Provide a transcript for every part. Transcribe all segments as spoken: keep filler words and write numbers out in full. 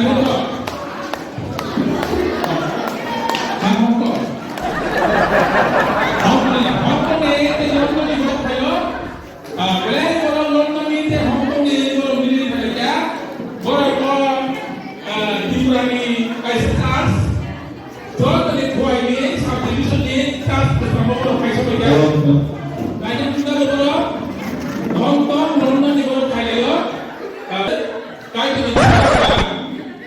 Hong Kong. Hong Kong ni, Hong Kong ni, Hong Kong ni borok phaio. Ah, belai borok London ni tei Hong Kong ni borok mili phaikha. Borok o, ah, Tripura ni kaisa church. Jotoni Khowai ni subdivision ni church bwskango borok kaisa phaikha. Kaisa Tripura ni borok Hong Kong, London ni borok phailaio. Ah, Kaitor ni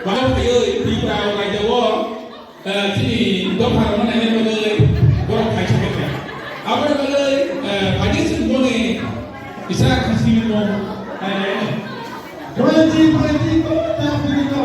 borok phaioi Tripura o raijao. Eh, chini dopha rok nai nai bagwi borok khaisa khe. Aboni bagwi, eh, phaidi chwng boni kisa khasi mung nai nai. Twenty twenty ko ta pili ko.